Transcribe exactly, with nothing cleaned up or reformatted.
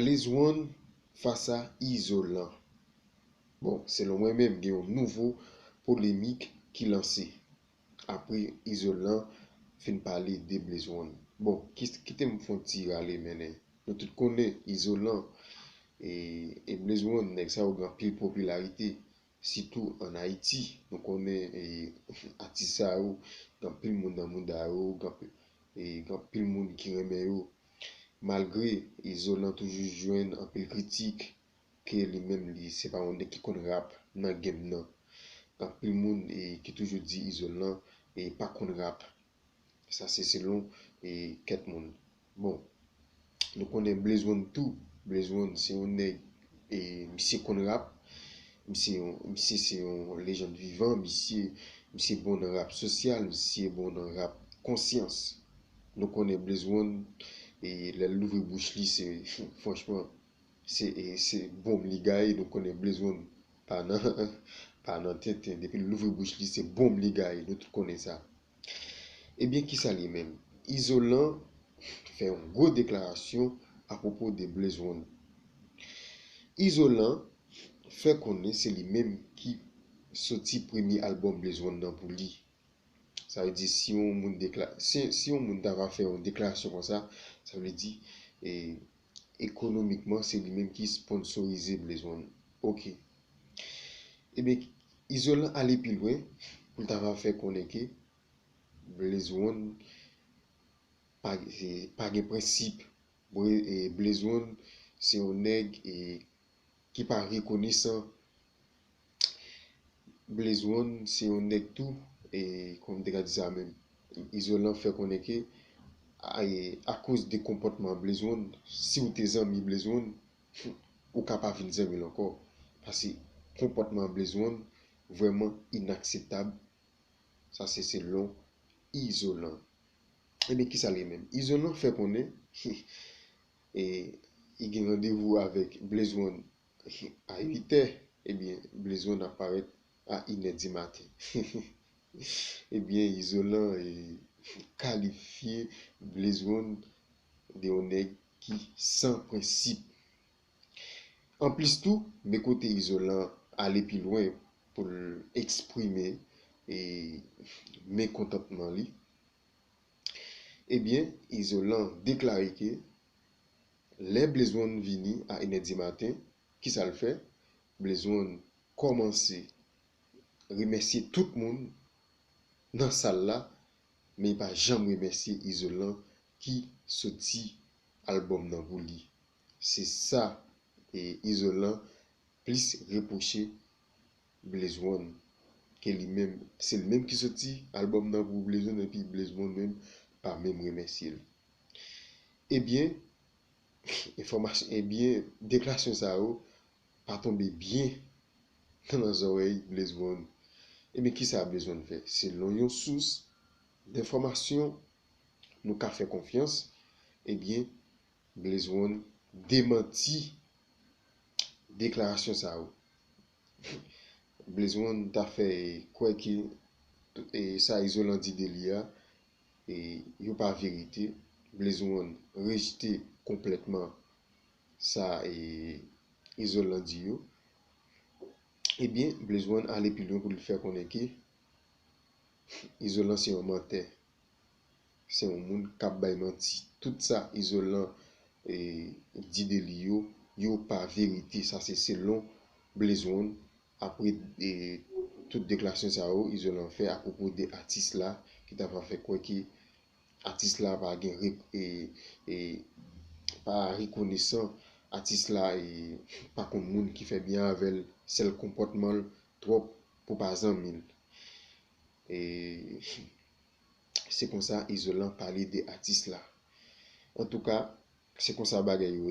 Blaze One fas a Izolan. Bon, selon mwen menm, gen yon nouvo polemik ki lanse apre Izolan fin pale de Blaze One. Bon, kite m fè yon ti rale mennen. Nou tout konnen Izolan e, e Blaze One, nèg sa yo gen anpil popilarite, sitou ann Ayiti. Nou konnen e, atis sa yo, gen anpil moun nan mouda yo, gen anpil, e, gen anpil moun ki renmen yo. Malgre Izolan toujou jwenn anpil kritik, ke li menm li se pa yon nèg ki konn rap nan game nan. Gen anpil moun e, ki toujou di Izolan e, pa konn rap. Sa se selon e, kèk moun. Bon, nou konnen Blaze One tou. Blaze One se yon nèg e, misye konn rap. Misye, yon, misye se yon lejand vivan. Misye, misye bon nan rap sosyal. Misye bon nan rap konsyans. Nou konnen Blaze One e, lè l louvri bouch li, se franchman, se e, se bonm li gaye. Nou konnen Blaze One pa nan, pa nan tenten. Depi l louvri bouch li, se bonm li gaye. Nou tout konnen sa. Ebyen, kisa li menm? Izolan fè yon gwo deklarasyon apwopo de Blaze One. Izolan fè konnen se li menm ki soti premye albòm Blaze One nan pou li. Sa vle di, si yon moun dekla, si, si yon moun ta va fè yon deklarasyon konsa, sa vle di, e, ekonomikman, se li menm ki sponsorize Blaze One. Oke. Ebyen, Izolan ale pi lwen pou l ta va fè konnen ke Blaze One pa, e, pa gen prensip. Blaze One se yon nèg e, ki pa rekonesan. Blaze One se yon nèg tou, e kòman m te ka di sa menm? Izolan fè konnen ke a, e, akoz de konpòtman Blaze One, si w te zanmi Blaze One, ou ka pa vin zanmi l ankò. Paske konpòtman Blaze One vrèman inakseptab. Sa se selon Izolan. Ebyen, kisa li menm? Izolan fè konnen e, li gen randevou avèk Blaze One a uit è. Ebyen, Blaze One ap parèt a inè di maten. Ebyen, Izolan e, kalifye Blaze One de yon nèg ki san prensip. Anplis tou, men kote Izolan ale pi lwen pou l eksprime e, mekontantman li, ebyen, Izolan deklare ke lè Blaze One vini a inè di maten, kisa l fè? Blaze One kòmanse remèsye tout moun nan sal la, men li pa janm remèsye Izolan ki soti albòm nan pou li. Se sa e, Izolan plis repwoche Blaze One, ke li menm, se li menm ki soti albòm nan pou Blaze One, epi Blaze One menm pa menm remèsye l. Ebyen, enfòmasyon, ebyen, deklarasyon sa yo pa tonbe byen nan zòrèy Blaze One. Ebyen, kisa Blaze One fè? Selon yon sous denfòmasyon nou ka fè konfyans, ebyen, Blaze One demanti deklarasyon sa yo. Blaze One ta fè kwè ke e, sa Izolan di de li a, e, yo pa verite. Blaze One rejte konplètman sa e, Izolan di yo. Ebyen, Blaze One ale pi lwen pou l fè konnen ke Izolan se yon mantè. Se yon moun k ap bay manti. Tout sa Izolan e, di de li yo, yo pa verite. Sa se selon Blaze One. Apre e, tout deklarasyon sa yo, Izolan fè apwopo de atis la, ki ta va fè kwè ke atis la pa gen re, e, e, pa rekonesan, atis la e, pa konn moun ki fè byen avè l, sèl konpòtman l twòp pou pa zanmi l. E, se konsa Izolan pale de atis la. Antouka, se konsa bagay yo ye.